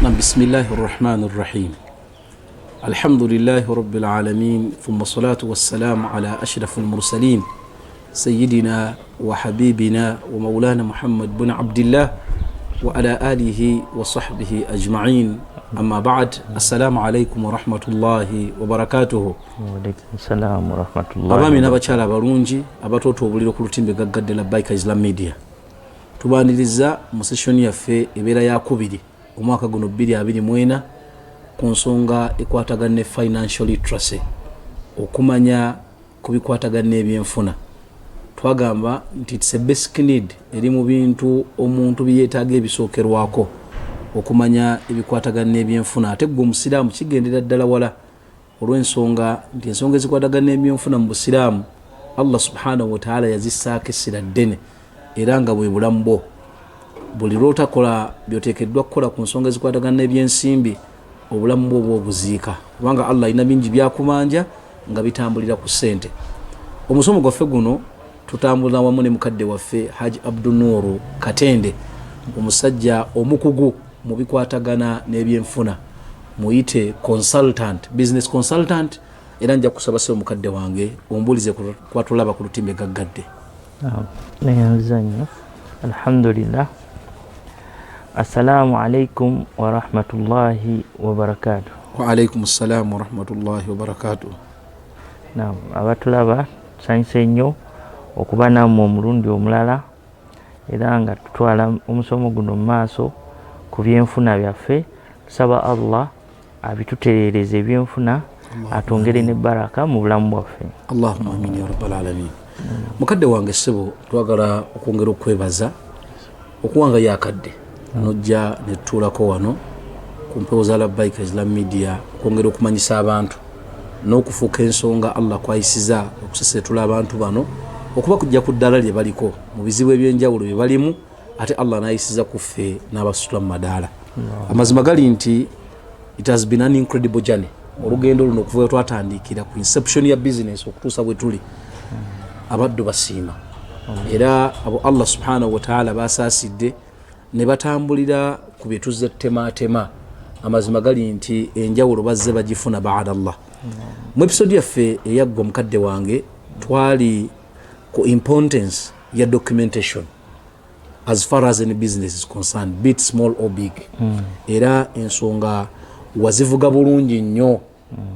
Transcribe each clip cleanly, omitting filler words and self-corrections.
بسم الله الرحمن الرحيم، الحمد لله رب العالمين، ثم الصلاة والسلام على أشرف المرسلين، سيدنا وحبيبنا ومولانا محمد بن عبد الله وعلى آله وصحبه أجمعين، أما بعد، السلام عليكم ورحمة الله وبركاته. Waalaikum warahmatullahi. Abaami n'abakyala abalungi abatoota obuliro ku lutimbe gaggadde Labbaika Islam Media, tubaniriza mu session yaffe ebeera yakubiri omwaka guno 2024 ku nsonga ekwatagana ne financial literacy, okumanya ku bikwatagana n'ebyenfuna. Twagamba nti it's a basic need eri mu bintu omuntu byeyeetaaga ebisookerwako, okumanya ebikwatagana n'ebyenfuna. Ate gwe omusiraamu kigendera ddala wala, olw'ensonga nti ensonga ezikwatagana n'ebyenfuna mu busiraamu Allah subhanahu wataala yazissaako essira ddene, era nga bwe bulamu bwo. Buli lwotakola byoteekeddwa kukola ku nsonga ezikwatagana n'ebyensimbi, obulamu bwo bwobuziika, kubanga Allah alina bingi byakumanja nga bitambulira ku ssente. Omusomo gwaffe guno tutambulira wamu ne mukadde waffe Haji Abdunuru Katende, omusajja omukugu mu bikwatagana n'ebyenfuna, muyite consultant, business consultant. Era nja kusaba sebe mukadde wange ombulize kwatulaba ku lutimbe gaggadde. Neyanza nnyo, alhamdulillah. Assalamu alaikum warahmatullahi wabarakatuh. Waalaikum ssalaamu warahmatullahi wabarakatuh. Nam, abatulaba, tusanyuse nnyo okuba nammwe omulundi omulala, era nga tutwala omusomo guno mu maaso ku byenfuna byaffe. Tusaba Allah abitutereereza ebyenfuna, atwongere ne baraka mu bulamu bwaffe. Allahumma amin ya rabbal alamin. Mukadde wange ssebo, twagala okwongera okwebaza okuwanga yakadde nojja netutuulako wano ku mpewo za Labbaika Islam Media okwongera okumanyisa abantu n'okufuuka ensonga Allah kwayisiza okusesetula abantu bano okuba kujja ku ddaala lye baliko mu bizibu ebyenjawulo bye balimu, ate Allah nayisiza ku ffe n'abasitula mu madaala. Amazima gali nti it has been an incredible journey, olugendo luno okuva we twatandikira ku inception ya business okutuusa bwe tuli. Abaddu basiima, era abo Allah subhanahu wataala basaasidde ne batambulira ku bye tuzze tutematema, amazima gali nti enjawulo bazze bagifuna baada Allah. Mu episode yaffe eyaggwa, mukadde wange, twali ku importance ya documentation as far as any business is concerned, be it small or big. Era ensonga wazivuga bulungi nnyo,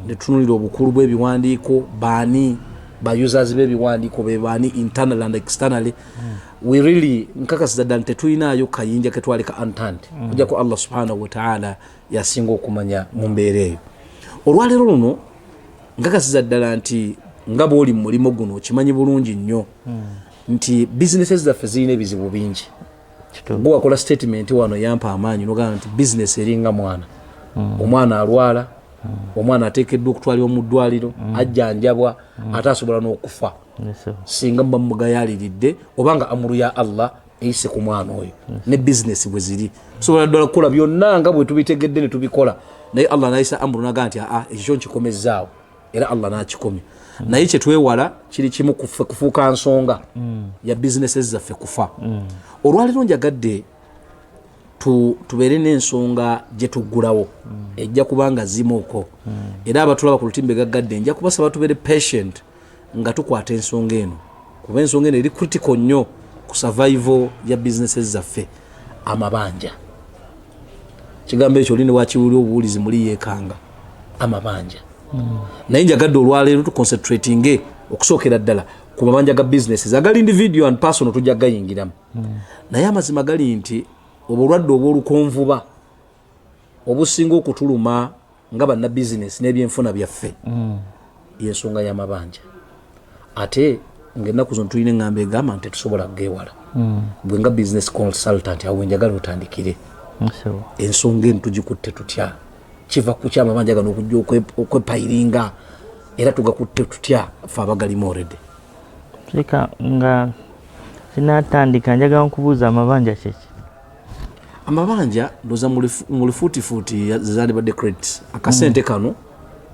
netunulira obukulu bw'ebiwandiiko, baani ba users b'ebiwandiiko, be baani internal and externally. We really nkakasiza ddala nti tetulinayo kayinja ketwaleka unturned, kujjako Allah subhanahu wataala yasinga okumanya mu mbeera eyo. Olwaleero luno nkakasiza ddala nti nga bw'oli mu mulimu guno, okimanyi bulungi nnyo nti bizinesi zaffe zirina ebizibu bingi. Gwe wakola statement wano yampa amaanyi, nogamba nti bizinesi eringa mwana. Omwana alwala, omwana ateekeddwa okutwalibwa mu ddwaliro, ajjanjabwa, ate asobola n'okufa singa muba mugayaliridde obanga amuru ya Allah eyise ku mwana oyo. Ne bizinesi bwe ziri, tusobola ddala kukola byonna nga bwe tubitegedde ne tubikola, naye Allah nayisa amuru naga nti aa, ekyo nkikomezaawo, era Allah nakikomya. Naye kyetwewala kiri kimu, kufe kufuuka nsonga ya bizinesi zaffe kufa. Olwaleero njagadde tubeere n'ensonga gye tuggulawo, ejja kubanga zimuuko. Era abatulaba ku lutimbe gaggadde, nja kubasaba tubeere patient nga tukwata ensonga eno, kuba ensonga eno eri critical nnyo ku survival ya bizinesi zaffe: amabanja. Kigambo ekyo oli newakiwuli obuwulizi muli yeekanga amabanja. Naye njagadde olwaleero tuconcentratinge okusookera ddala ku mabanja ga businesses agali individual and personal, tujja gayingiramu. Naye amazima gali nti obulwadde obwolukonvuba obusinga okutuluma nga bannabizinesi n'ebyenfuna byaffe yensonga y'amabanja. Ate ngaennaku zino tulina eŋŋamba egamba nti tetusobola kugeewala. Bwe nga business consultant, awo wenjagala otandikire. Ensonga eno tugikutte tutya? Kiva ku kyamabanja gano okujja okwepayiringa, era tugakutte tutya fe abagalimu already? Leka nga sinatandika, njagala nkubuuza, amabanja kyeki? Amabanja ndoza mu lufuutifuuti zandibadde credits, akasente kano,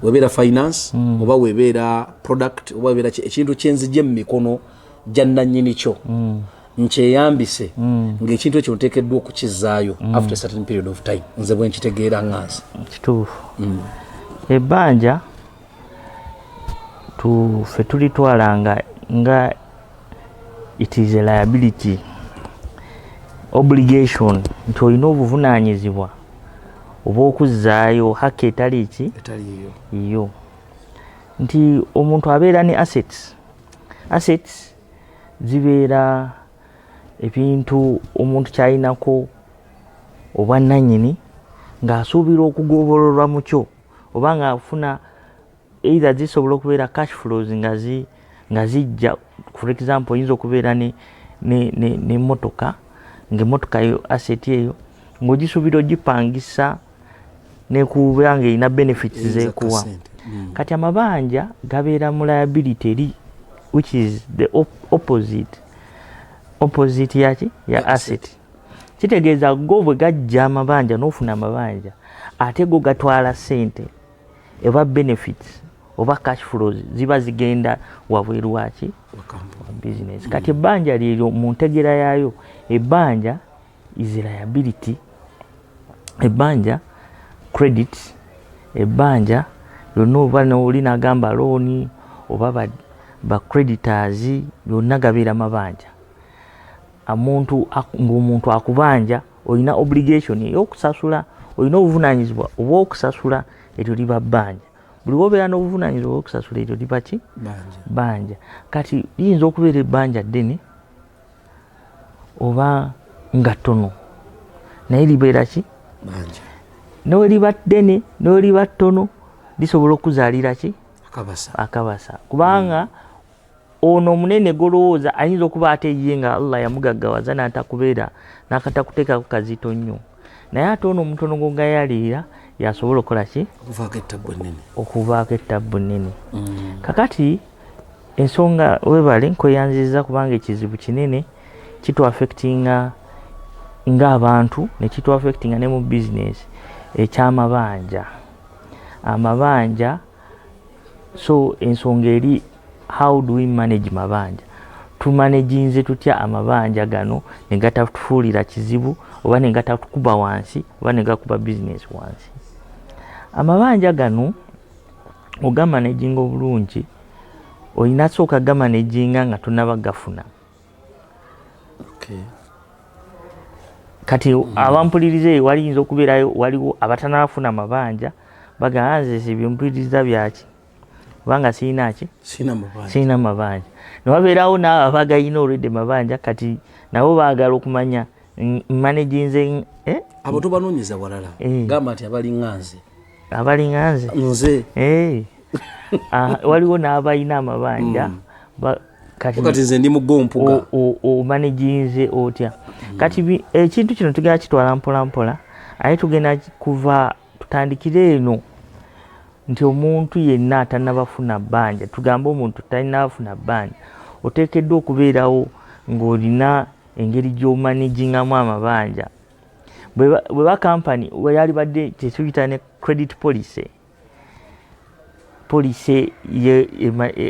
webeera finance oba webeera product oba webeera ekintu kyenzijja mu mikono gya nannyini kyo. Nkyeyambise ng'ekintu ekyo nteekeddwa okukizaayo after a certain period of time. Nze bwe nkitegeera nganze. Kituufu. Ebbanja ffe tulitwala nga it is a liability obligation, nti olina obuvunaanyizibwa obw'okuzzaayo haki etali ki? Etaliiyo. Yo, nti omuntu abeera ne assets. Assets zibeera ebintu omuntu kyalinako obwannannyini ng'asuubira okugobololwa mu kyo oba ng'afuna, either zisobola okubeera cash flows nga zijja. For example, oyinza okubeera n'emmotoka, ng'emmotoka yo asset eyo, ng'ogisuubira ogipangisa nekuba nga erina benefits Eyinza zekuwa. Kasente. Kati amabanja gabeera mu liability eri, which is the opposite yaki? Ya Ya asset. Asset kitegeeza go bwe gajja amabanja n'ofuna amabanja, ate go gatwala ssente oba benefits oba cash flows ziba zigenda wabweru waki? Wa kampuni. Business. Kati ebbanja lyeryo mu ntegera yaayo. Ebbanja is liability, ebbanja credit, ebbanja lyonna oba noli nagamba looni oba ba creditors, byonna gabeera mabanja. Omuntu ng'omuntu akubanja, olina obligation ey'okusasula, olina obuvunanyizibwa obw'okusasula, eryo liba bbanja. Buli wobeera n'obuvunanyizibwa obw'okusasula, eryo liba ki? Banja. Bbanja. Kati liyinza okubeera ebbanja ddene oba nga ttono, naye libeera ki? Banja. Newe liba ddene newe liba ttono, lisobola okuzaalira ki? Akabasa. Akabasa, kubanga ono omunene golowooza ayinza okuba ate ye nga Allah yamugaggawaza n'atakubeera n'akatakuteekako kazito nnyo, naye ate ono omutono gogayaliira yasobola okukola ki? Okuvaako ettabbu ennene. Okuvaako ettabbu nnene. Kakati ensonga, webale nkweyanziza, kubanga ekizibu kinene kitwaffectinga ng'abantu ne kitwaffectinga ne mu bizinesi, ekyamabanja, amabanja. So ensonga eri, how do we manage mabanja? Tumanaginze tutya amabanja gano ne gatatufuulira kizibu oba ne gatatukuba wansi oba ne gakuba bizinesi wansi? Amabanja gano ogamanaginga obulungi, olina sooka gamanaginga nga tonaba gafuna. Kati abampuliriza eyo waliyinza okubeerayo waliwo abatanafuna mabanja, bagamba nze sibimpuliriza byaki kubanga sirina ki? Sina mabanja. Sirina mabanja. Newabeerawo naabo abagayina olwedde mabanja, kati nabo baagala okumanya managinze, eh? Abo tobanoonyeza walala. Gamba nti abalinga nze. Abalinga nze. Nze. Eh. Ah, waliwo n'abalina amabanja. Kati kati nze ndi mugompuga. Omanaginze otya? Kati ekintu kino tugenda kitwala mpola mpola, aye tugenda kuva tutandikire eno nti omuntu yenna atanabafuna bbanja, tugambe omuntu talinabafuna bbanja, oteekeddwa okubeerawo ng'olina engeri gy'omanagingamu amabanja. Bweba kampani yalibadde kyetuyita ne credit policy, policy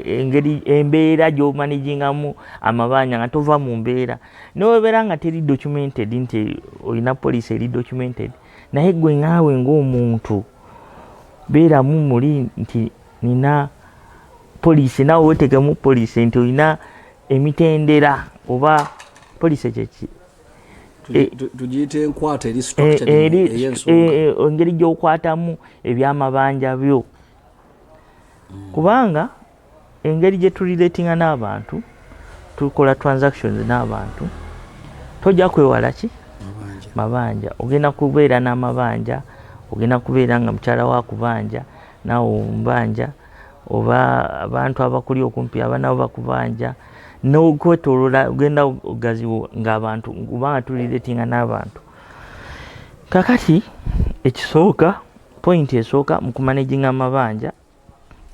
engeri embeera gy'omanagingamu amabanja nga tova mu mbeera, newebeera nga teri documented nti olina policy eri documented, naye gwe naawe ng'omuntu beeramu muli nti nina policy, naawe wetegemu policy nti olina emitendera oba policy kyeki? Tugiyite enkwata eri structured eri ey'ensonga. Engeri gy'okwatamu ebyamabanja byo, kubanga engeri gye turelatinga n'abantu, tukola transactions n'abantu, tojja kwewala ki? Mabanja. Mabanja. Ogenda kubeera n'amabanja, ogenda kubeera nga mukyala wa kubanja, naawe omubanja, oba abantu abakuli okumpi aba nabo bakubanja, n'okwetolola ogenda ogaziwo ng'abantu, kubanga turelatinga n'abantu. Kakati ekisooka, point esooka mu kumanaginga amabanja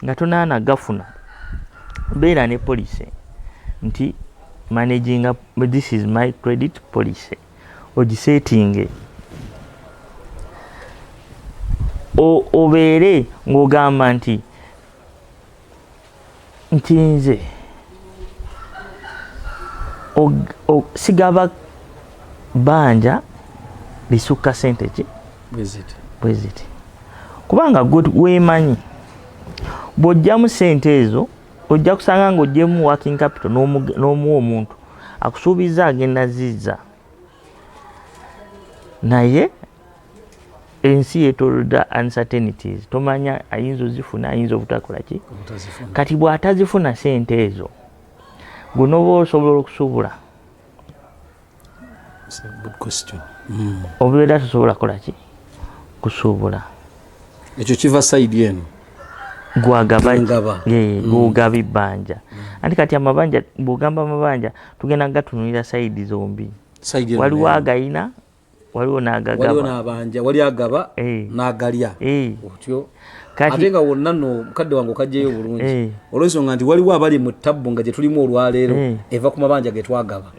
nga tonaana gafuna, beera ne policy nti managinga, this is my credit policy, ogisetinge, obeere ng'ogamba nti nze Sigaba banja lisukka sente ki bwe ziti, kubanga gwe weemanyi bw'ojjamu sente ezo ojja kusanga ng'oggyemu working capital n'omuwa omuntu akusuubiza agenda zizza, naye ensi yeetoolodde uncertainties, tomanya ayinza ozifuna, ayinza obutakola ki. Kati bw'atazifuna sente ezo, gwe noba osobola okusuubula? Obeera tosobola kukola ki, kusuubula. Ekyo kiva side eno. Gwagaba, gwogaba ebbanja. Anti kati amabanja, bwogamba amabanja tugenda gatunulira side zombi. Waliwo agayina, waliwo n'agagaba. N'abanja, wali agaba n'agalya otyo, ate nga wonna nno mukadde wange okajjayo bulungi, olw'ensonga nti waliwo abali mu tabbu nga gye tulimu olwaleero eva ku mabanja ge twagaba.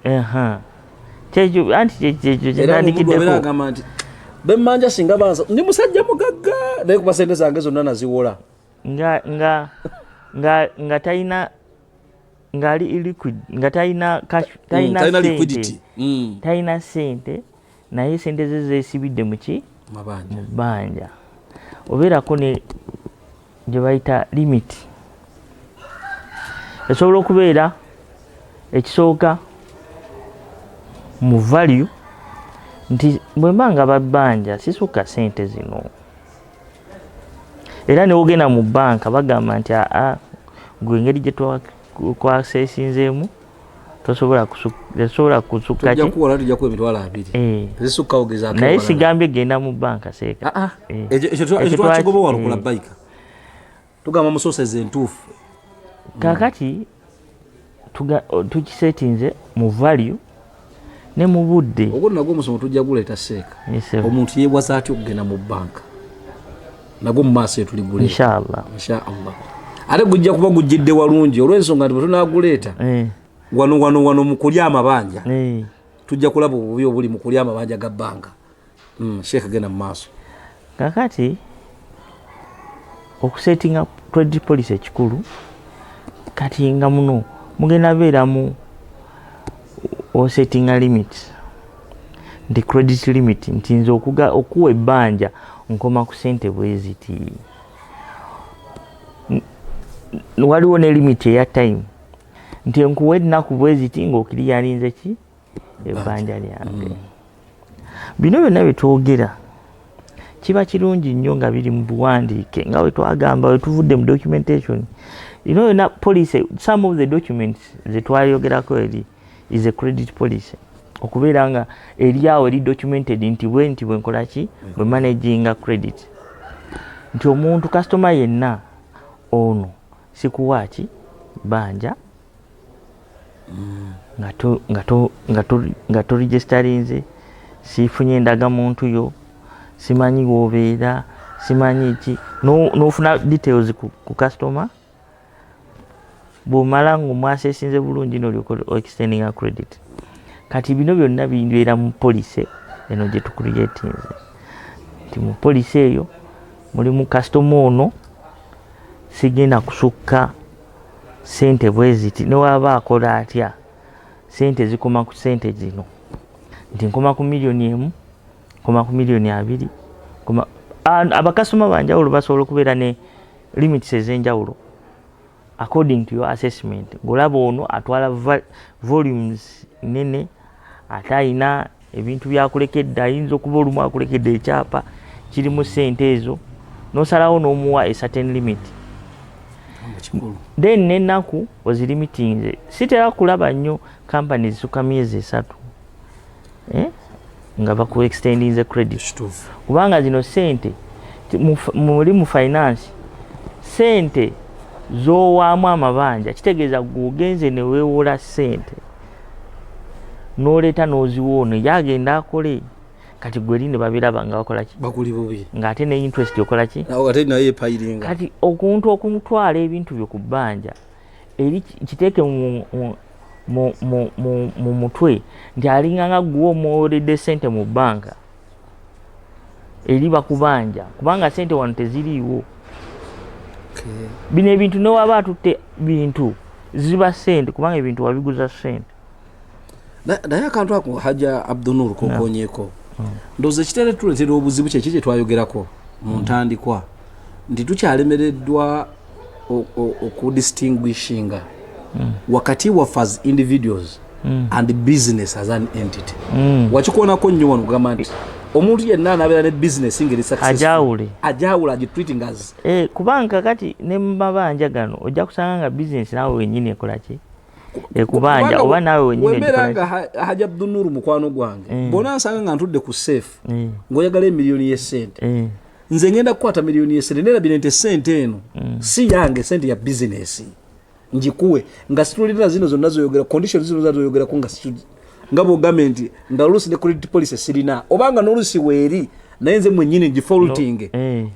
Kyekyo, anti kyekyo kyentandikiddeko. Agamba nti bemmanja singa bansa, ndi musajja mugagga, naye kuba sente zange zonna naziwola. Nga talina, ng'ali illiquid, nga talina cash, talina sente, talina sente, naye sente ze zeesibidde muki? Mu bbanja. Obeerako ne gye bayita limit, esobola okubeera ekisooka mu value, nti bwe mba nga babbanja sisukka sente zino. Era newogenda mu banka bagamba nti aa, gwe engeri gye twasesinzeemu tosobola kusukka. Naye sigambye genda mu banka seeka. Ah, ah. Ekyo twakigoba wano ku Labbaika, tugamba mu sources entuufu. Kakati tukisetinze mu value ne mu budde. Ogwo nagwo omusomo tujja guleeta, seeka. Omuntu yeewaza atya okugenda mu banka? Nagwo mu maaso etuliguleeta. Inshallah. Inshaallah, ate gujja kuba gujjidde walungi, olw'ensonga nti bwe tunaguleeta wano wano wano mu kulya amabanja, tujja kulaba obubi obuli mu kulya amabanja ga banka. Sheekh, genda mu maaso. Kakati okusetinga credit policy ekikulu, kati nga muno mugenda beeramu osetinga limit, nti credit limit, nti nze okuwa ebbanja nkoma ku sente bweziti. Waliwo ne limit eya time, nti nkuwa ennaku bweziti ng'okiriyalinze ki ebbanja lyange. Bino byonna byetwogera kiba kirungi nnyo nga biri mu buwandiike, nga wetwagamba wetuvudde mu documentation ino yonna policy. Some of the documents zetwayogerako eri is a credit policy, okubeera nga eri awo eri documented, nti bwe nti bwe nkola ki, bwe managinga credit, nti omuntu kasitoma yenna ono sikuwa ki banja nga toregisterinze, sifunye endagamuntu yo, simanyi wobeera, simanyi ki, n'ofuna details ku customer. Bw'omala ng'omwasesinze bulungi nolyoka extendinga credit. Kati bino byonna bibeera mu policy eno gye tucreatinze, nti mu policy eyo mulimu kasitoma ono sigenda kusukka sente bwe ziti, newaba akola atya, sente zikoma ku sente zino, nti nkoma ku 1 million, nkoma ku 2 million. Abakasitoma banjawulo, basobola okubeera ne limits ez'enjawulo according to your assessment, ng'olaba ono atwala volumes nene, ate ayina ebintu byakulekedde, ayinza okuba olumu akulekedde ekyapa kirimu sente ezo, nosalawo n'omuwa a certain limit. Then n'ennaku ozilimitinze. Sitera kulaba nnyo company zisuka myezi 3, eh? Nga baku extendinze credit, kubanga zino sente muli mu finance, sente zowaamu amabanja kitegeeza gweogenze neweewola sente noleeta n'oziwa ono yagenda akole. Kati gweri ne babiraba nga bakola ki? Bakuli bubi. Ng'ate ne interest okola ki? Ate naye epayiringa. Kati okuntu okumutwala ebintu byo ku bbanja eri kiteeke mu mutwe nti alinga nga gwe omwoledde sente mu banka eri bakubanja, kubanga sente wano teziriiwo. Bino ebintu newaba atutte bintu ziba sente, kubanga ebintu wabiguza sente. Naye akantu ako, Hajja Abdunur, kokonyeko, ndowooza ekitera tuleetera obuzibu kyeki kyetwayogerako mu ntandikwa nti tukyalemereddwa okudistinguishinga wakati waffe as individuals and business as an entity. Wakikoonako nnyo wano kugamba nti omuntu yenna anabeera ne business ngeri successful, Ajawule. Ajawule, agitreating as Eh, kubanga kati ne mu mabanja gano ojja kusanga nga bizinesi naawe wenyini ekola ki, ekubanja, Kubanga oba naawe wenyini wembeera ogikola nga Hajja Abdunuru mukwano gwange, bwona nsanga nga ntudde ku safe ng'oyagala emiliyoni y'essente, nze ngenda kukwata miliyoni y'essente nerabire nti essente eno si yange, sente ya bizinesi, njikuwe nga situlirira zino zonna zoyogera, condition zino zonna zoyogerako, nga nga bwogambye nti nga oluusi ne credit policy sirina, obanga n'oluusi weeri naye nze mwennyini ngifaulting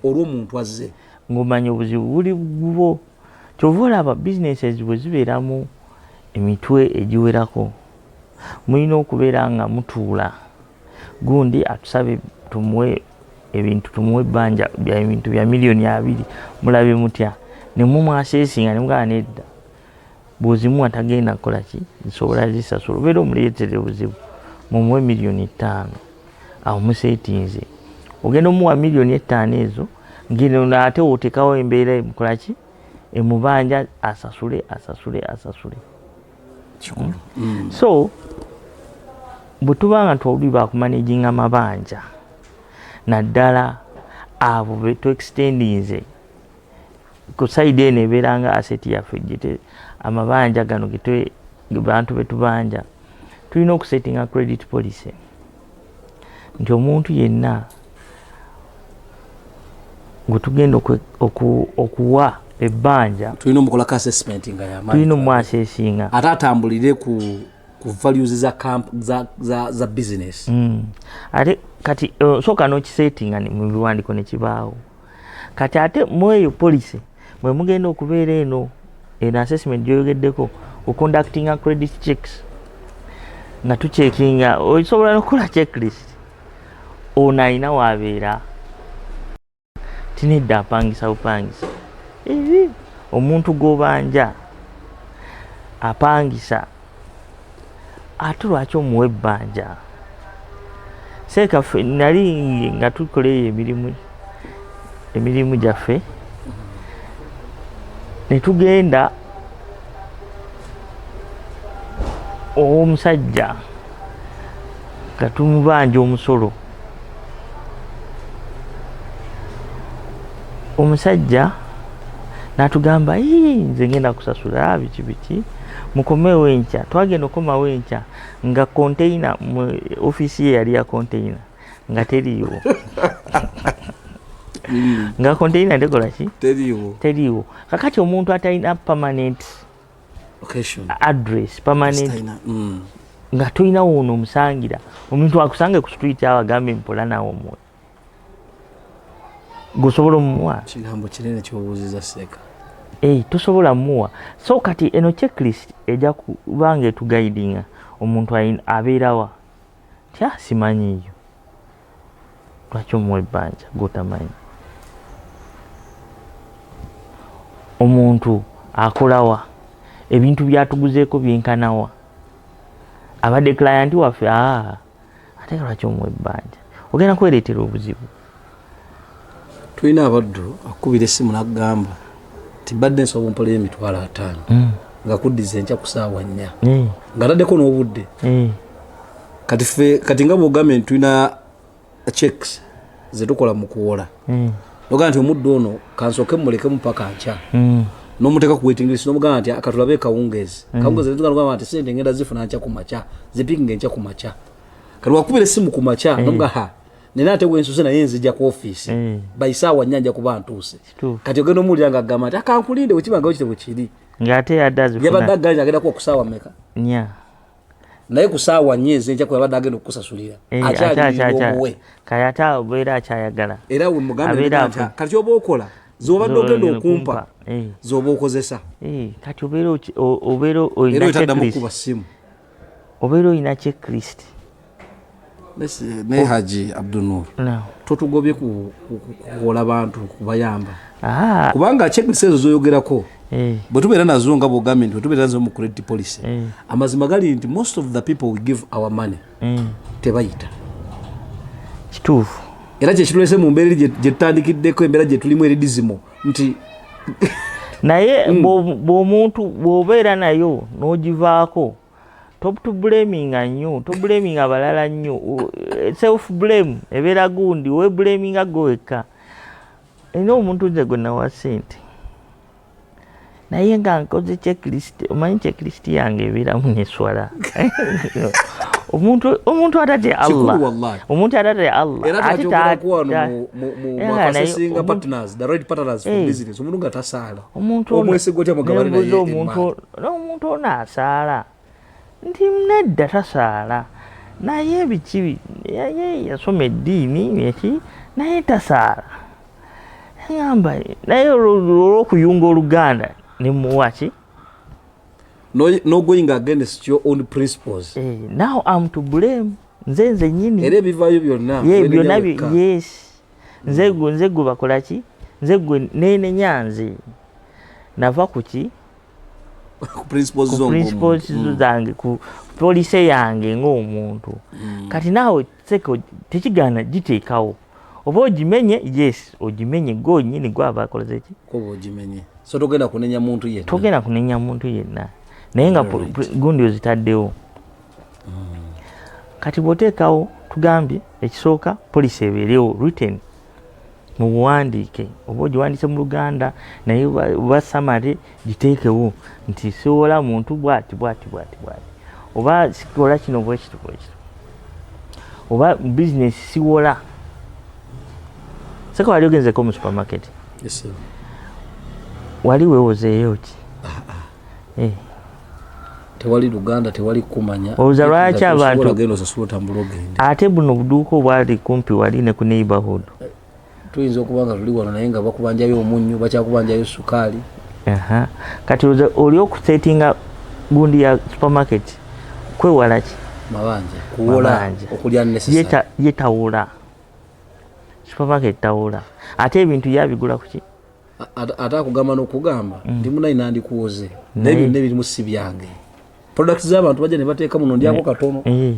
olw'omuntu azze. Ng'omanya obuzibu buli bubo. Kyova olaba businesses bwe zibeeramu emitwe egiwerako, mulina okubeera nga mutuula. Gundi atusabe tumuwe ebintu, tumuwe ebbanja bya ebintu bya miliyoni 20, mulabe mutya? Ne mumwaseesinga ne mugamba nedda, bw'ozimuwa tagenda kukola ki, zisobola zisasula, obeera omuleetera obuzibu. Mumuwe miliyoni 5, awo museetinze. Ogenda omuwa miliyoni 5 ezo, ngeno ate otekawo embeera emukola ki, emubanja, asasule, asasule, asasule. Kikulu. So bwe tuba nga tuli bakumanaginga amabanja, naddala abo be tuextendinze ku side eno ebeera nga asset yaffe gite, amabanja gano gete bantu betubanja, tulina okusettinga credit policy nti omuntu yenna gwe tugenda okuwa ebbanja, tulina omukolako assessment nga yamaanyi. Tulina omwasesinga. Ate atambulire ku values za business. Ate kati sooka n'okisetinga mu biwandiiko ne kibaawo. Kati ate mu eyo policy mwe mugenda okubeera eno assessment gyoyogeddeko, oconductinga credit checks, nga tucheckinga. Osobola nokukola checklist, ono alina wabeera, tinedda, apangisa bupangisa. Ebi omuntu gw'obanja apangisa, ate lwaki omuwa ebbanja? Seeka ffe nali nga tukola eyo emirimu gyaffe, ne tugenda ow'omusajja nga tumubanja omusolo. Omusajja n'atugamba, "Ii, nze ngenda kusasula biki biki, mukomewo enkya." Twagenda okukomawo enkya nga container mu ofiisi ye yali ya container nga teriiwo, nga container tekola ki, teriiwo. Teriiwo. Kakati omuntu atalina permanent location, address permanent, Talina, nga tolina woono omusangira, omuntu akusange ku street awo agambe mpola nawe omuwe, gweosobola omuwa? Kigambo kinene kyobuuziza, seeka. Eh, tosobola muwa. So kati eno checklist ejja kubanga etuguidinga omuntu abeerawa tya simanyiiyo. Lwaki omuwa ebbanja gwotamanyi? Omuntu akolawa? Ebintu byatuguzeeko byenkanawa? Abadde client waffe? Aa, ate lwaki omuwa ebbanja? Ogenda kwereetera obuzibu. Tulina abaddu akubira essimu n'agamba nti mbadde nsaba ompoleyo 50,000 nga kuddiza enkya ku saawa 4, nga taddeko n'obudde. Kati ffe kati nga bwogambye nti tulina checks zetukola mu kuwola, nogamba nti omuddu ono kansooke mumulekemu paka nkya, n'omuteeka ku waiting list, n'omugamba nti akatulabe kawungeezi, kawungeezi netugamba nti sente ngenda zifuna nkya ku makya, zipikinga enkya ku makya. Kati wakubira essimu ku makya nomugamba, ha, nina ate wensuse naye nzija ku ofiisi by saawa 4 nja kuba ntuuse. Kituufu. Kati ogenda omuwulira nga agamba nti akankulinde, wekibanga wekite bwekiri. Ng'ate yadde yabadde azifuna agambye agenda kuba ku saawa meka? 4. Naye ku saawa 4 ezenkya kwe yabadde agenda okukusasulira, akyalirira omuwe. Kale ate obeera akyayagala. Era we mugambe Abeera nti kati oba okola zobadde ogenda okumpa, zoba okozesa. Kati obeera obeera era olina wetaddamu checklist. Kuba ssimu. Obeera olina checklist. Naye Haji Abdunur, totugobye kuwola bantu, kubayamba, kubanga checklist ezo zoyogerako, bwe tubeera nazo nga bwogambye nti bwe tubeera nazo mu credit policy, amazima gali nti most of the people we give our money tebayita. Kituufu. Era kyekitulese mu mbeera eri gye tutandikiddeko, embeera gye tulimu eri dismal nti Naye bw'omuntu bw'obeera nayo n'ogivaako, toblaminga nnyo, toblaminga balala nnyo. Self blame ebeera gundi, weblaminga gwe wekka. Erina omuntu nze gwe nawa ssente, naye nga nkoze checklist. Omanyi checklist yange ebeeramu neswala. Omuntu atatya Kikulu. Allah, Wallahi. omuntu atatya Allah, Era ate twakyogerako wano mu Era naye assessing partners, the right partners for business. Omuntu nga tasaala, omuntu ono- omwesiga otya mugabane naye nembuuza omuntu emaali? N'omuntu ono asaala? Nti nedda, tasaala. Naye biki, naye yasoma eddiini eki, naye tasaala. Ŋamba naye olw'okuyunga oluganda nemuwa ki. No going against your own principles. Eh, now am to blame, nze nyini. Era ebivaayo byonna ye wenenya byonna wekka. Yes, nze gwe bakola ki, nze gwe nenenya, nze nava ku ki? Ku principles Ku zo principles ng'omuntu. zange, ku policy yange ng'omuntu. Kati naawe seko tekigaana giteekawo oba ogimenye. Yes, ogimenye gonyini gwaba akoze ki. Koba ogimenye, so togenda kunenya muntu yenna. Togenda kunenya muntu yenna, naye nga gundi ozitaddewo. Kati bw'oteekawo, tugambye ekisooka policy ebeerewo written mu buwandiike, oba ogiwandiise mu Luganda, naye oba summary giteekewo nti siwola muntu bwati bwati bwati bwati, oba sikola kino bwekiti bwekiti, oba bizinesi siwola. Seka wali ogenzeko mu supermarket? Yes, sir. Wali weewozeeyo ki? Eh. Tewali luganda, tewali kumanya. Olowooza lwaki abantu- Genda osasula, otambula ogende. Ate buno obuduuka obwali kumpi wali ne ku neighborhood. Tuyinza okuba nga tuli wano, naye nga bakubanjayo omunnyo, bakyakubanjayo sukaali. Aha. Kati olowooza oli okusetinga gundi ya supermarket kwewala ki? Mabanja, kuwola. Mabanja. Okulya necessary. Ye tawula supermarket, tawula, ate ebintu yabigula kuki? Ate akugamba n'okugamba ndi munayi nandikuwoze, naye byonna ebirimu si byange. Products z'abantu bajja ne bateeka muno, ndyako katono, naye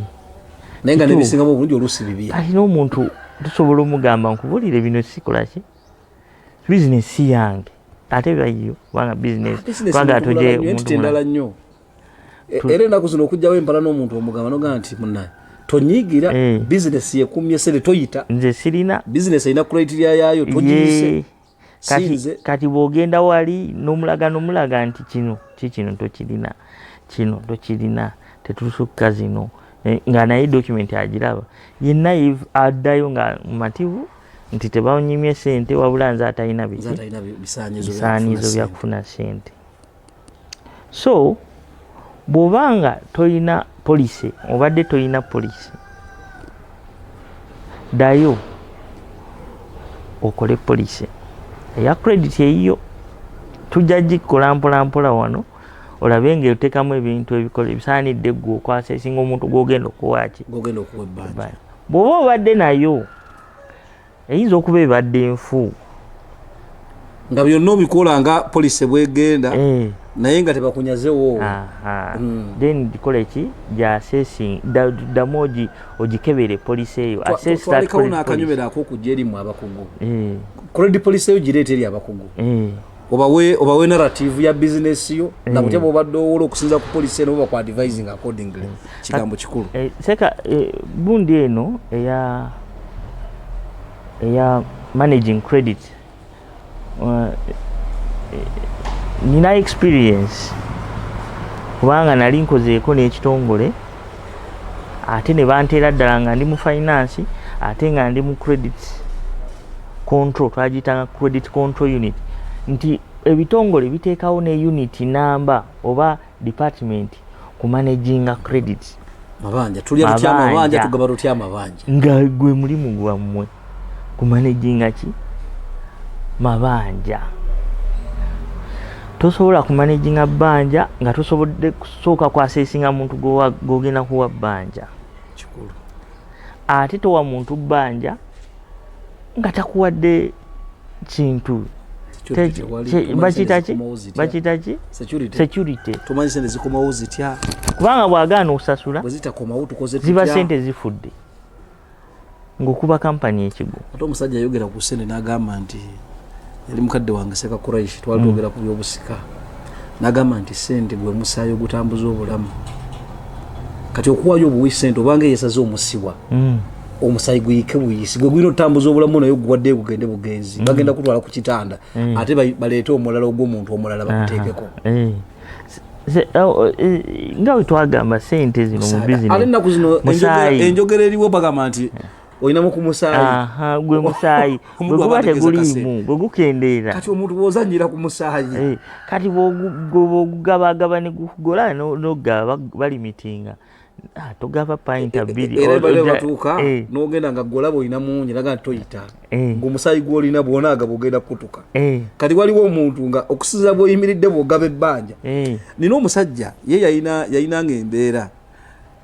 nga Kituufu. nebisingamu obulungi oluusi bibya. Kati n'omuntu tusobola omugamba, nkubulire, bino sikola ki, bizinesi si yange, ate bayiyo kubanga bizinesi Business twagala muntu tuje mulala nnyo, omuntu entity endala mulala. nnyo. Era ennaku zino okugjawo empala n'omuntu omugamba nogamba nti munaye tonyiigira, bizinesi yekumye sente, toyita. Nze sirina. Bizinesi erina criteria yaayo, togiyise. Kati, Sinze. kati bw'ogenda wali n'omulaga nti kino kikino tokirina, kino tokirina, tetusukka zino. Nga naye document agiraba yenna, addayo nga mumativu nti tebanyimye sente, wabula nze atalina Nze biki? atalina bisaanyizo bisaanizo byakufuna. Byakufuna sente. So bw'obanga toyina policy, obadde toyina policy, ddayo okole policy eya credit eyiyo. Tujja gikola mpola mpola wano, olabe nga oteekamu ebintu ebikola ebisaanidde ggwe okwasa esinga omuntu gw'ogenda okuwaaki. Gogenda okuwa ebbanja. Bw'oba obadde nayo, eyinza okuba ebadde nfu. Nga byonna obikola nga policy bwegenda, naye nga tebakunyazewo. Aha. Mm. Then gikole ki, gyassessing, ddamu ogikebere policy eyo. Assess that Twalekawo credit policy. n'akanyomero ak'okujja erimu abakugu. Credit policy eyo gireeta eri abakugu, obawe narrative ya bizinesi yo nabutya bwobadde owola okusinza ku policy eno, oba ku advising accordingly. Kigambo kikulu. Seka, gundi eno eya managing credit, nina experience kubanga nali nkozeeko n'ekitongole, ate ne banteera ddala nga ndi mu finance, ate nga ndi mu credit control, twagiyitanga credit control unit, nti ebitongole biteekawo ne unit namba oba department ku managinga credit. Mabanja, tulya tutya Mabanja. amabanja, tugaba tutya amabanja? Nga gwe mulimu gwammwe kumanaginga ki? Mabanja. Tosobola kumanaginga bbanja nga tosobodde kusooka kwassessinga muntu gwogenda kuwa bbanja. Kikulu. Ate towa muntu bbanja nga takuwadde kintu. Security tewali. Bakiyita ki? Zikomawo zitya? Bakiyita ki? Security. Security. Tomanyi sente zikomawo zitya. Kubanga bw'agaana okusasula, Bwe zitakomawo tukoze ziba tutya? sente zifudde ng'okuba kampani ekigo. Ate omusajja yayogera ku sente n'agamba nti, yali mukadde wange Seka Kuraish, twali twogera ku byobusika, n'agamba nti sente gwe musaayi ogutambuza obulamu. Kati okuwaayo obuwi sente, obanga eyesaze omusiwa, omusaayi guyike buyisi, gwe gulina otutambuza obulamu, naye oguwaddeyo gugende bugenzi, bagenda kutwala ku kitanda, ate baleete omulala ogw'omuntu omulala bakuteekeko. Eh. Oh, nga bwe twagamba, sente zino mu Ate bizinesi ennaku zino Musaayi. enjogera eriwo, bagamba nti olinamu ku musaayi. Aha, gwe musaayi bwe Omuntu guba aba ategeeza teguliimu, bwe gukendeera. Kati omuntu bw'ozanyira ku musaayi, Eh, kati bw'ogugabagaba ne gukugola, n'ogaba balimitinga. Ah, togaba payinta bbiri. Era bale Ojja- batuuka n'ogenda nga golaba olina mungi, naga nti toyita, ng'omusaayi gw'olina bw'onaagaba ogenda kukutuka. Kati waliwo omuntu nga okusinziira bw'oyimiridde bw'ogaba ebbanja. Nina omusajja ye yayinanga embeera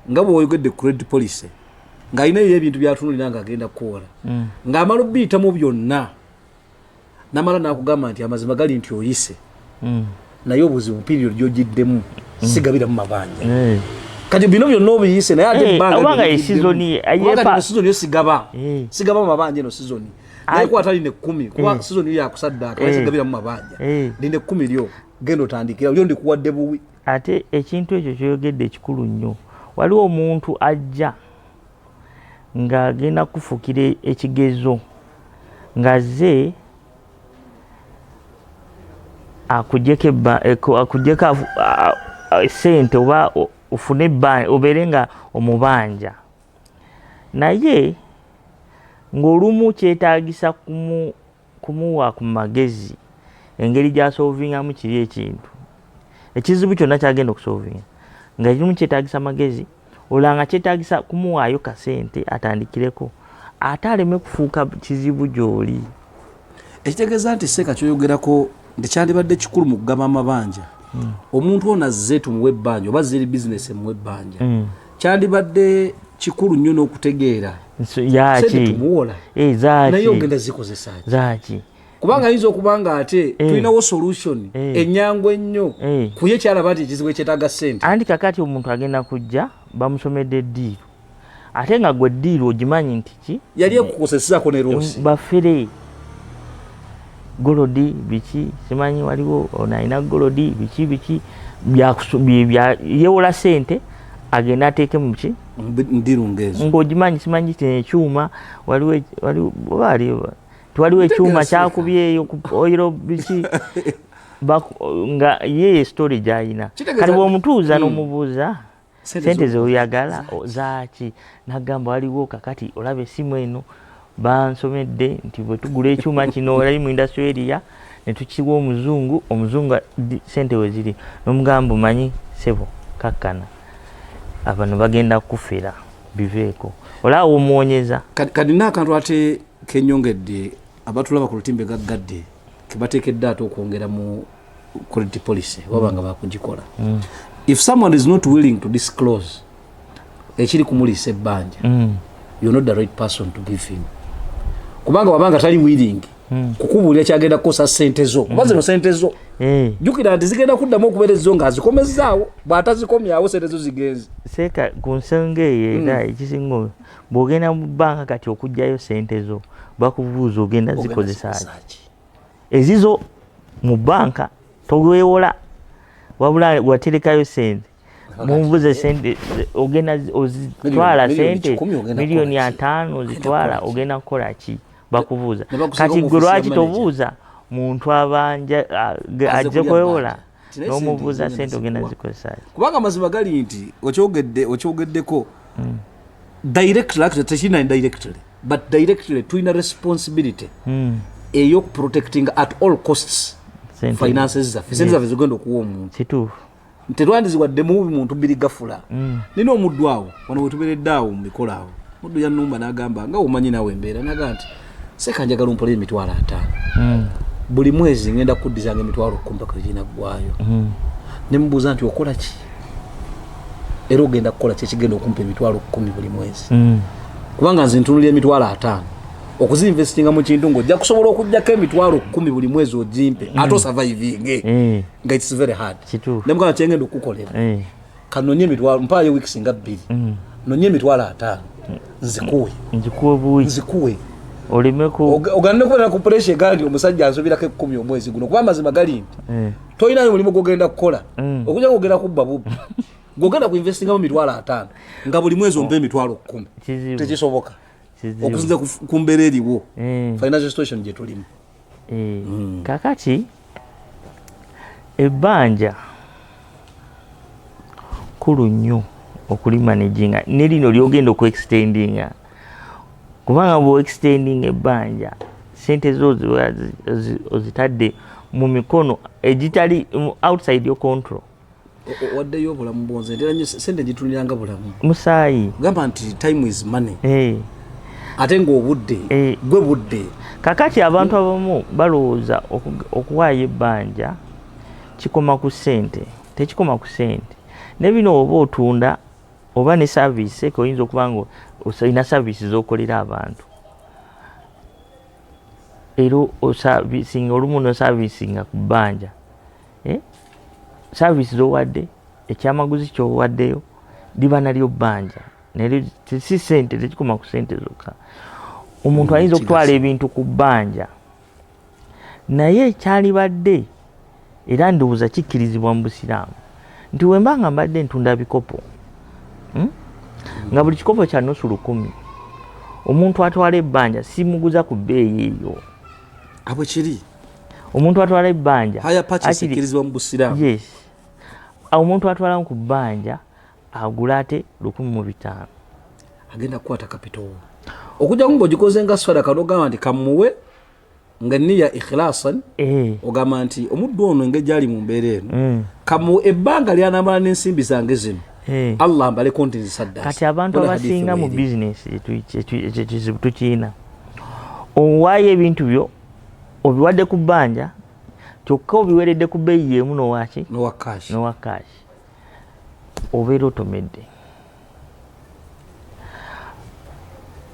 nga bw'oyogedde credit policy, ng'alina eyo ebintu byatunulira ng'agenda kukola, ng'amala obiyitamu byonna, namala n'akugamba nti amazima gali nti oyise, naye obuzibu period gy'ogiddemu sigabiramu mabanja. Kati bino byonna obiyise, naye ate ebbanga Obanga lyo ye ligiddemu. season ye, Kubanga eno season yo sigaba, sigaba mabanja eno season, naye kwata lino 10, kuba season yo yakusaddaaka, naye sigabiramu mabanja. Lino 10 lyo genda otandikira lyo, ndikuwadde buwi. Ate ekintu ekyo kyoyogedde ekikulu nnyo. Waliwo omuntu ajja ng'agenda kufuukira ekigezo, ng'azze akugyeko sente oba ofune obeere nga omubanja, naye ng'olumu kyetaagisa kumuwa ku magezi engeri gy'asolvingamu kiri ekintu ekizibu kyonna kyagenda okusolvinga, nga kimu kyetaagisa magezi, olala nga kyetaagisa kumuwaayo kasente atandikireko, ate aleme kufuuka kizibu gy'oli. Ekitegeeza nti seeka kyoyogerako nti kyandibadde kikulu mu kugaba amabanja, omuntu ono azze tumuwe ebbanja oba azze eri bizinesi emuwe ebbanja, kyandibadde kikulu nnyo n'okutegeera sente yaki tumuwola, zaaki? Naye ogenda zikozesa ki? Zaaki? Kubanga ayinza okuba nga ate tulinawo solution enyangu ennyo kuye kyalaba nti ekizibu ekyetaaga sente. Anti kakati omuntu agenda kujja bamusomedde eddiiru, ate nga gwe eddiiru ogimanyi nti ki? Yali ekukosesaako ne loss. Bafere gold biki, simanyi waliwo ono alina gold biki biki, yewola sente agenda ateeke mu ki? Ndiru ngeezo. Ng'ogimanyi, simanyi kino ekyuma, waliwo waliwo oba tiwaliwo ekyuma Ntegeera. kyakubyeyo ku oil biki, nga ye story gy'alina. Kitegeeza- Kati bw'omutuuza n'omubuuza Sente sente zeoyagala zaaki, nagamba waliwo kakati olaba esimu eno bansomedde nti bwe tugula ekyuma kino oli mu industry area ne tukiwa omuzungu, omuzungu sente we ziri, n'omugamba omanyi sebo kakkana, abano bagenda kufera, biveeko, olaba omuwonyeza. Kati nina akantu ate kenyongedde, abatulaba ku lutimbe gaggadde kebateekedde ate okwongera mu credit policy waba nga bakugikola. If someone is not willing to disclose ekiri kumuliisa ebbanja, you're not the right person to give him, kubanga wabanga tali willing kukubuulira kyagenda kukosa sente zo, kuba zino sente zo, jjukira nti zigenda kuddamu okubeera ezo ng'azikomezaawo, bw'atazikomyawo sente zo zigenze. Seeka, ku nsonga eyo era ekisinga, bw'ogenda mu banka kati okugyayo sente zo, bakubuuza ogenda zikozesa ki? Ki? Ezizo mu banka toweewola, wabula waterekayo sente, mumbuze sente ogenda ozitwala Miliyoni sente 100 ogenda miliyoni kukola ki? 50 ozitwala kukola ki? ogenda kukola ki? Bakubuuza. Ne bakusiga Kati mu gwe office ya lwaki manager. tobuuza muntu abanja Aze ajje kulya kwewola bbanja. Tinaye n'omubuuza sente sente ogenda zikuwa. zikozesa ki? Kubanga amazima gali nti okyogeddeko directly, actually tekirina indirectly but directly, tulina responsibility ey'okuprotecting at all costs Sente. finances zaffe, sente zaffe zigenda okuwa omuntu. Kituufu. Tetwandiziwadde mubi muntu bbiri gafula. Nina omuddu awo wano wetubeeredde awo mu mikolo awo, muddu yanumba n'agamba nga omanyi naawe embeera, n'agamba nti seeka njagala ompole 50,000, buli mwezi ngenda kuddizanga 10,000 paka ginaggwayo. Ne mubuuza nti okola ki era ogenda kukola ki ekigenda okumpa 10,000 buli mwezi? Kubanga nze ntunulira 50,000 okuzinvestinga mu kintu ng'ojja kusobola okugjako 10,000 buli mwezi ogimpe, ate osurvivinge, nga it's very hard. Nemugamba, kyengenda okukukolera, kanonye emitwalo, mpaayo weeks nga 2, nonye 50,000 nzikuwe. Nzikuwe buwi. Nzikuwe. Olemeko. Ogande kubeera ku pressure egamba nti omusajja ansobirako 10 omwezi guno, kuba amazima gali nti tolinayo mulimu gwogenda kukola okujja ng'ogenda kubba bubbi, gwogenda ku investingamu 50,000 nga buli mwezi ompa 10,000. Kizibu. Tekisoboka. Kizibu. Okusinza ku mbeera eriwo, financial situation gye tulimu. Kakati ebbanja kulu nnyo okulimanaginga ne lino lyogenda okuextendinga, kubanga bw'oextendinga ebbanja, sente zo ozitadde mu mikono egitali outside your control. Waddeyo obulamu bwonze ntera nnyo sente ngitunuliranga bulamu. Musaayi. Gamba nti time is money, ate ng'obudde gwe budde. Kakati abantu abamu balowooza okuwaayo ebbanja kikoma ku ssente. Tekikoma ku ssente. Ne bino oba otunda oba ne service eke, oyinza okuba nga olina service z'okolera abantu, era oservicinga olumu noservicinga ku bbanja. Eh? Service z'owadde, ekyamaguzi ky'owaddeyo liba nalyo bbanja. Naye si sente, tekikoma ku sente zokka. Omuntu ayinza okutwala ebintu ku bbanja, naye kyalibadde, era ndowooza kikkirizibwa mu Busiraamu, nti wemba nga mbadde ntunda bikopo, Nga buli kikopo kya nusu 1,000, omuntu atwala ebbanja simuguza ku bbeeyi eyo. Abwe kiri. Omuntu atwala ebbanja Hire purchase ekkirizibwa mu Busiraamu. Yes, omuntu atwala ku bbanja agula ate 1,500. Agenda kukwata capital, okujjaku ng'ogikoze nga sadaka, n'ogamba nti kamuwe nga niya ikhlasan. Ogamba nti omuddu ono engeri gyali mu mbeera eno, kamuwe ebbanga lyanamala n'ensimbi zange zino, Allah mbaleko nti nzisaddaasa. Kati abantu abasinga mu bizinesi ekyo kizibu tukiina. Owaayo ebintu byo, obiwadde ku bbanja, kyokka obiweredde ku bbeeyi y'emu n'owaki? N'owa cash. N'owa cash. Obeera otomedde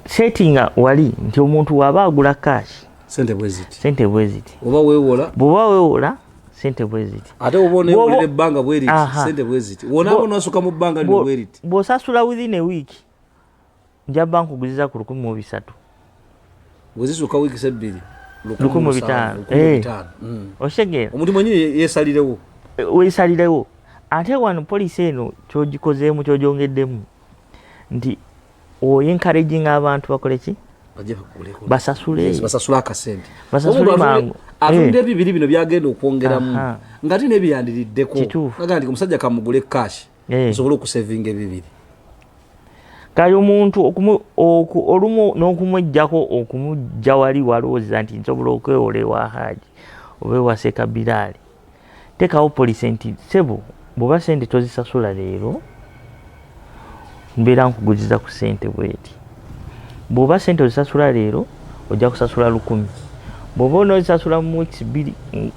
setinga wali nti omuntu waaba agula cash, sente bwe ziti, sente bwe ziti. Oba weewola, bw'oba weewola, sente bwe ziti. Ate oba oneewolera ebbanga bwe riti, sente bwe ziti. Wonaaba onaasuka mu bbanga lino bwe riti. Bw'osasula within a week, njaba nkuguziza ku 1,300. Bwe zisuka wiikisi 2, 1,500. 1,500. Okitegeera? Omuntu mwenyini yeesalirewo. Weesalirewo. Ate wano policy eno kyogikozeemu, kyogyongeddemu nti oyencouraging abantu bakole ki? Bajje baguleko. Basasule. Yes, basasule akasente. Basasule Omuntu mangu. atunda ebibiri bino byagenda okwongeramu, nga ate n'ebiyandiriddeko. Naga nti omusajja kamugule cash, nsobole okusevinga ebibiri. Kale omuntu olumu n'okumweggyako, okumujja wali walowooza nti nsobola okwewola ewa Haaji oba ewa Sekabiraali, teekawo policy nti sebo, bw'oba sente tozisasula leero, mbeera nkuguziza ku sente bweti. Bw'oba sente ozisasula leero, ojja kusasula 1,000. Bw'oba onoozisasula mu weeks 2,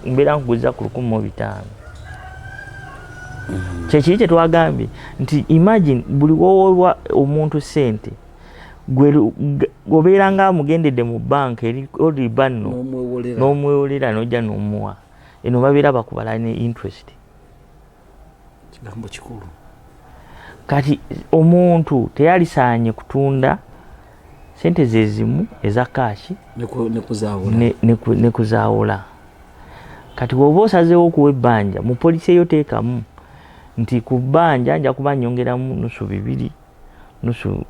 mbeera nkuguziza ku 1,500. Kyekiri kyetwagambye nti imagine buli wowoolwa omuntu sente, gwe obeera nga amugendedde mu banka eri oliba nno N'omwewolera. N'omwewolera n'ojja n'omuwa. Eno babeera bakubala ne interest. Kigambo kikulu. Kati omuntu teyalisaanye kutunda sente ze zimu eza cash Ne kuzaawula. Ne kuzaawula. Kati bw'oba osazeewo okuwa ebbanja, mu policy eyo teekamu nti ku bbanja nja kuba nnyongeramu nusu bibiri, nusu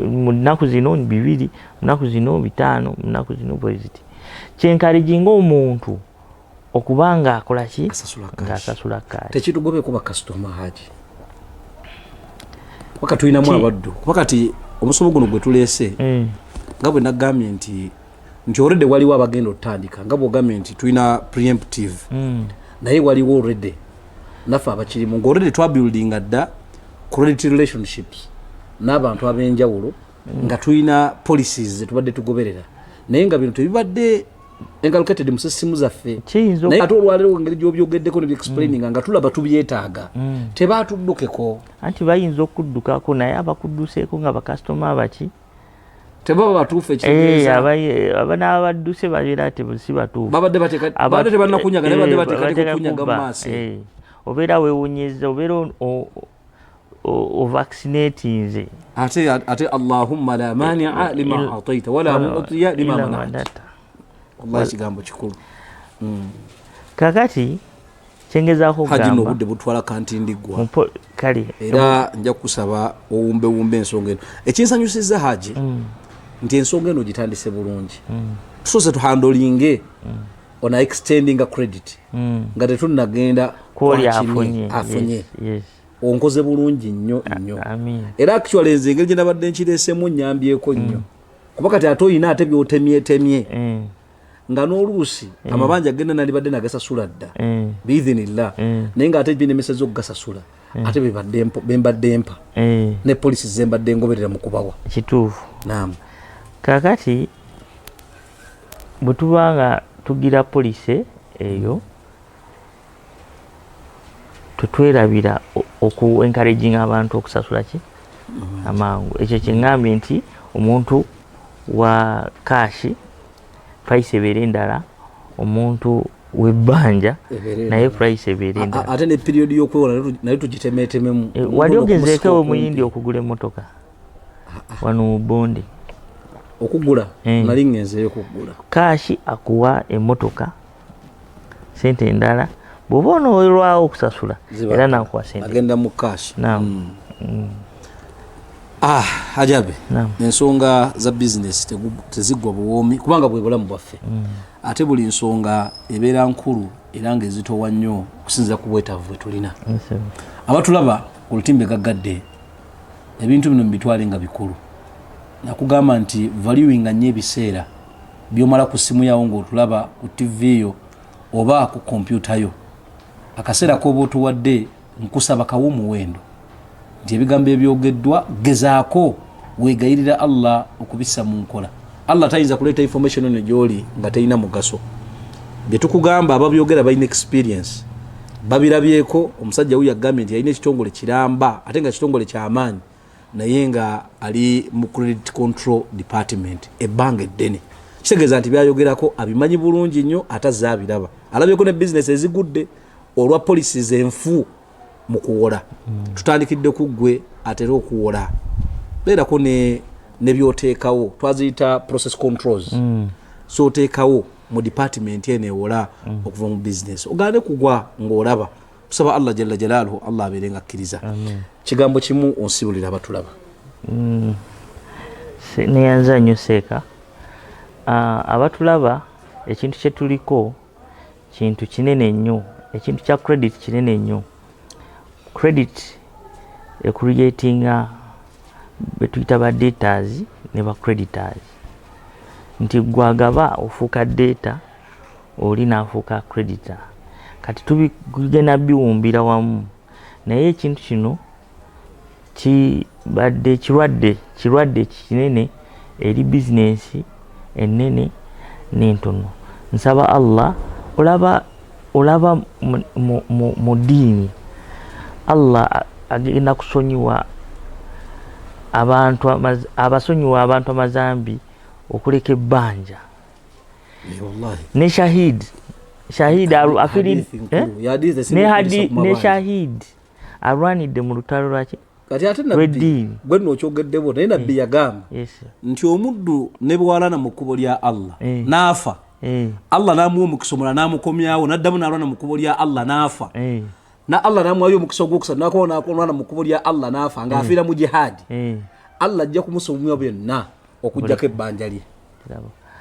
mu nnaku zino bibiri, mu nnaku zino bitaano, mu nnaku zino bwe ziti. Kyencouraginga omuntu okuba nga akola ki? Asasula cash. Ng'asasula cash. Tekitugobeko bakasitoma, Haji, kuba tulinamu abaddu, kuba kati omusomo guno gwe tuleese, nga bwe nagambye nti already waliwo abagenda otutandika, nga bwogambye nti tulina preemptive, naye waliwo already naffe abakirimu nga already twabuildinga dda credit relationships n'abantu ab'enjawulo, nga tulina policies zetubadde tugoberera, naye nga bino tebibadde inculcated mu system zaffe. Kiyinza Naye ate olwaleero, engeri gy'obyogeddeko nebyexplaininga, nga tulaba tubyetaaga, tebatuddukeko. Anti bayinza okuddukako, naye abakudduseeko nga bakasitoma baki? Tebaba batuufu ekitegeeza abana abadduse babeera si batuufu. Babadde tebannakunyaga, naye badde bateekateeka okunyaga mu maaso. Obeera weewunyizza, obeera ovaccinatinze. Ate allahumma la mania lima ataita wala mutiya lima manata. Wallahi kigambo kikulu. Kakati kyengezaako Haji, nno obudde butwala kantindiggwa. Kale. Era nja kukusaba owumbewumbe ensonga eno. Ekinsanyusizza, Haji, nti ensonga eno ogitandise bulungi. Tusoose tuhandlinge ona extendinga credit nga tetunnagenda kwoli afunye. Afunye. Onkoze bulungi nnyo nnyo. Amin. Era actually nze engeri gye nabadde nkireesemu nyambyeko nnyo, kuba kati ate oyina ate byotemyetemye nga n'oluusi amabanja genda nalibadde nagasasula dda biidhinillah, naye ngaate binemeseza okugasasula ate bembadde mpa ne policy zembadde ngoberera mu kubawa. Kituufu. Naam. Kakati bwe tuba nga tugira policy eyo, tetwerabira oku encouraging abantu okusasula ki amangu. Ekyo kyeŋŋambye nti omuntu wa cash price ebeera endala, omuntu w'ebbanja naye price ebeera endala. Ate ne period y'okwewola naye tugitemeetememu. Wali ogenzeeko ew'omuyindi okugula emmotoka wano mu bondi? Okugula? Nali ngenzeeyo kugula. Cash akuwa emmotoka, sente endala bw'oba onoolwawo okusasula era nakuwa sente. Agenda mu cash. Naam. Ah, ajabe ensonga za bizinesi teziggwa buwoomi, kubanga bwe bulamu bwaffe. Ate buli nsonga ebeera nkulu era ng'ezitowa nnyo okusinziira ku bwetaavu bwe tulina. Abatulaba ku lutimbe gaggadde, ebintu bino mubitwale nga bikulu. Nakugamba nti valuinga nnyo ebiseera byomala ku ssimu yawo ng'otulaba, ku TV yo oba ku kompyuta yo. Akaseera k'oba otuwadde, nkusaba kawa omuwendo nti ebigambo ebyogeddwa gezaako weegayirira Allah okubissa mu nkola. Allah tayinza kuleeta information eno gyoli nga terina mugaso. Byetukugamba, ababyogera balina experience, babirabyeko. Omusajja wuyo agambye nti yalina ekitongole kiramba, ate nga kitongole kyamaanyi, naye nga ali mu credit control department ebbanga eddene. Kitegeeza nti byayogerako abimanyi bulungi nnyo, ate azze abiraba, alabyeko ne bizinesi ezigudde olwa policies enfu mu kuwola. Tutandikidde ku ggwe atera okuwola, beerako ne byoteekawo, twaziyita process controls. So oteekawo mu department eno ewola okuva mu bizinesi, ogande kugwa ng'olaba. Tusaba Allah jalla jalaaluhu, Allah abeere nga akkiriza. Kigambo kimu onsibulira abatulaba. Neyanza nnyo, seeka. Abatulaba, ekintu kyetuliko kintu kinene nnyo. Ekintu kya credit kinene nnyo. Credit ecreatinga betuyita ba debtors ne ba creditors, nti gwagaba ofuuka debtor, oli n'afuuka creditor. Kati tugenda biwumbira wamu, naye ekintu kino kibadde kirwadde kinene eri bizinensi ennene n'entono. Nsaba Allah, olaba mu ddiini Allah agenda kusonyiwa abantu, abasonyiwa abantu amazambi okuleka ebbanja. Ne shahid ne shahid alwanidde mu lutalo lwaki? Kati ate nabbi gwe nno okyogeddebo, naye nabbi yagamba nti omuddu ne bwalana mu kkubo lya Allah n'afa, Allah n'amuwa omukisa omulala n'amukomyawo, n'addamu n'alwana mu kkubo lya Allah n'afa, na Allah n'amuwayo omukisa ogwokusatu, n'akomawo n'alwana mu kkubo lya Allah n'afa, ng'afiira mu jihaadi, Allah ajja kumusomya byonna okugjako ebbanja lye.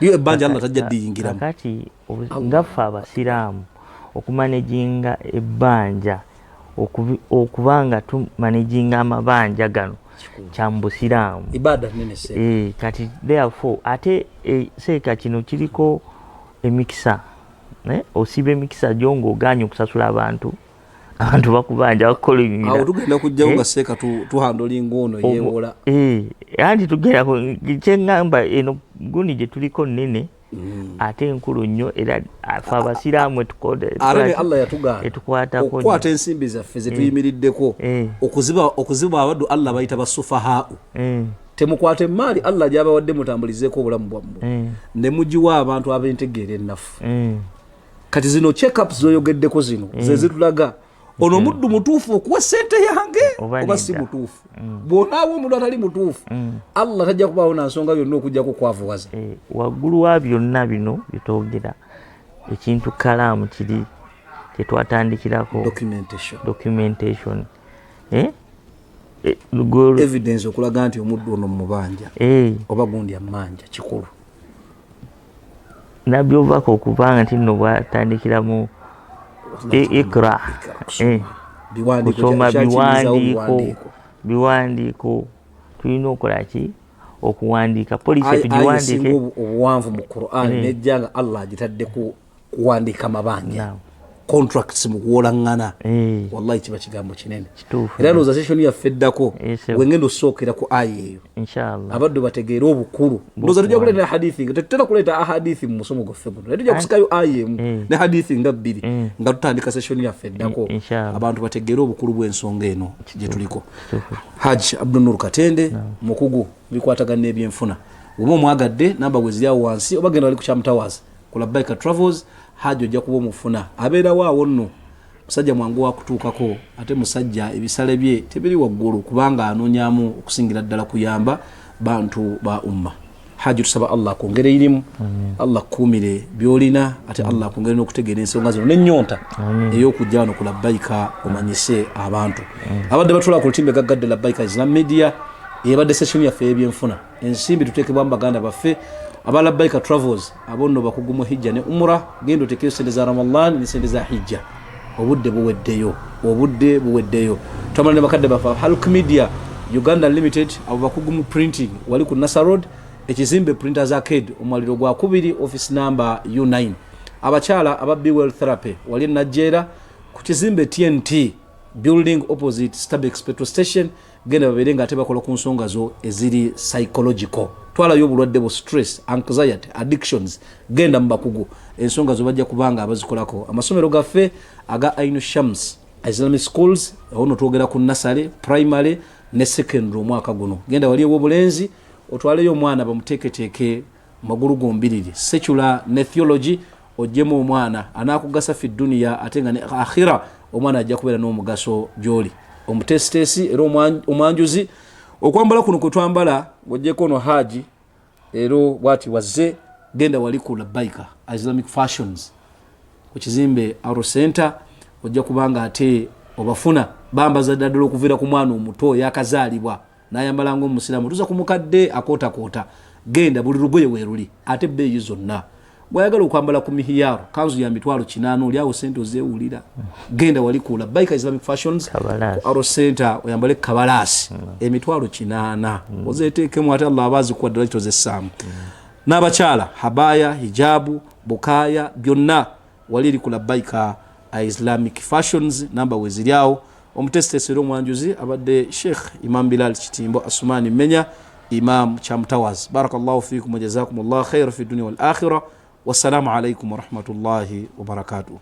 Lyo ebbanja Allah tajja ddiyingiramu. Kakati ngaffe abasiraamu, okumanaginga ebbanja, okuba nga tumanaginga amabanja gano kya mu busiraamu. Eh, kati therefore ate seeka kino kiriko emikisa, osiba emikisa gyo ng'oganye okusasula abantu, abantu bakubanja, bakukolimira. Awo tugenda kujjawo nga seeka tuhandlinga ono yeewola. Anti tugenda kyeŋŋamba, eno gundi gye tuliko nnene ate enkulu nnyo, era fe abasiraamu ate Allah yatugaana etukwatako. Okukwata ensimbi zaffe zetuyimiriddeko okuziba abaddu Allah bayita basufahaau. Temukwata emaali Allah gyabawadde mutambulizeeko obulamu bwammwe ne mugiwa abantu ab'entegeera ennafu. Kati zino checkups zoyogeddeko zino ze zitulaga ono omuddu mutuufu okuwa sente yange oba si mutuufu. Bw'onaawa omuntu atali mutuufu, Allah tajja kubaawo na nsonga yonna okujjako kwavuwaza. Waggulu wa byonna bino byetwogera, ekintu kalaamu kiri kyetwatandikirako, documentation. Documentation. Evidence okulaga nti omuddu ono mubanja oba gundi amanja kikulu. Nabbi obubaka okubanga nti nno bwatandikira mu ikra, kusoma biwandiiko. Tulina okukola ki? Okuwandiika policy, tugiwandiike. Obuwanvu mu Quran nejja nga Allah agitadde ku kuwandiika mabanja, contracts mu kuwolaŋŋana. Wallahi kiba kigambo kinene. Era ndowooza session yaffe eddako wengenda osusookera ku aya eyo, abaddu bategeere obukulu. Ndowooza tujja kuleeta hadithi, nga tetutera kuleeta ahadithi mu musomo gwaffe guno, naye tujja kusikayo aya emu ne hadithi nga bbiri nga tutandika session yaffe eddako, abantu bategeere obukulu bw'ensonga eno gye tuliko. Hajj Abdunur Katende, mukugu bikwatagana n'ebyenfuna. Oba omwagadde, namba bwe ziri awo wansi, oba genda wali ku Kyamutawazi ku Labbaika Travels, Haji ojja kuba omufuna. Abeerawo awo nno, musajja mwangu wakutuukako, ate musajja ebisale bye tebiri waggulu, kubanga anoonyamu okusingira ddala kuyamba bantu ba umma. Haji, tusaba Allah akwongere irimu, Allah akukuumire byolina, ate Allah akwongere n'okutegeera ensonga zino n'ennyonta ey'okujja wano ku Labbaika omanyise abantu abadde batula ku lutimbe gaggadde Labbaika Islam Media. Ebadde session yaffe ey'ebyenfuna, ensimbi tuteekebwamu baganda baffe aba Labbaika Travels. Abo nno bakugu mu hijja ne umura. Genda otekeyo sente za Ramadan ne sente za hijja, obudde buweddeyo, obudde buweddeyo. Twamala ne bakadde baffe Halk Media Uganda Limited, abo bakugu mu printing, wali ku Nasa Road, ekizimbe Printers Arcade, omwaliro gwa kubiri, office number U9. Abakyala aba Bewell Therapy, wali Najjeera ku kizimbe TNT building, opposite Stabex petrol station. Genda babeere nga ate bakola ku nsonga zo eziri psychological. Twalayo obulwadde bu stress, anxiety, addictions, genda mu bakugu, ensonga zo bajja kubanga abazikolako. Amasomero gaffe aga Ainu Shams Islamic Schools, awo no twogera ku nursery, primary ne secondary. Omwaka guno genda wali ew'obulenzi otwaleyo omwana bamuteeketeeke magulu gombiriri, secular ne theology, ojjemu omwana anakugasa fi duniya ate nga ne akhira omwana ajja kubeera n'omugaso gy'oli. Omuteesiteesi era omwanjuzi, okwambala kuno kwe twambala ng'oggyeko ono Haaji era bwati wazze, genda wali ku Labbaika Islamic Fashions ku kizimbe Aro Center, ojja kubanga ate obafuna. Bambaza ddala okuviira ku mwana omuto yakazaalibwa n'ayambala ng'omusiraamu, tuza ku mukadde akootakoota. Genda, buli lugoye weeruli, ate bbeeyi zonna. Bwayagala okwambala ku mihiyaro, kanzu ya 800,000, oli awo sente ozeewulira. Genda wali ku Labbaika Islamic Fashions ku Aro Center oyambale kabalaasi, 800,000 ozeteekemu, ate Allah aba azikuwa ddala kitozessaamu. N'abakyala habaya, hijabu, bukaaya, byonna wali eri ku Labbaika Islamic Fashions, namba weziri awo. Omutesitesi era omwanjuzi abadde Sheikh Imam Bilal Kitimbo Asumani Menya, Imam Chamtawas. Barakallahu fikum wajazakum llah khaira fi dunia wal akhira. Wassalamu alaikum warahmatullahi wabarakatuh.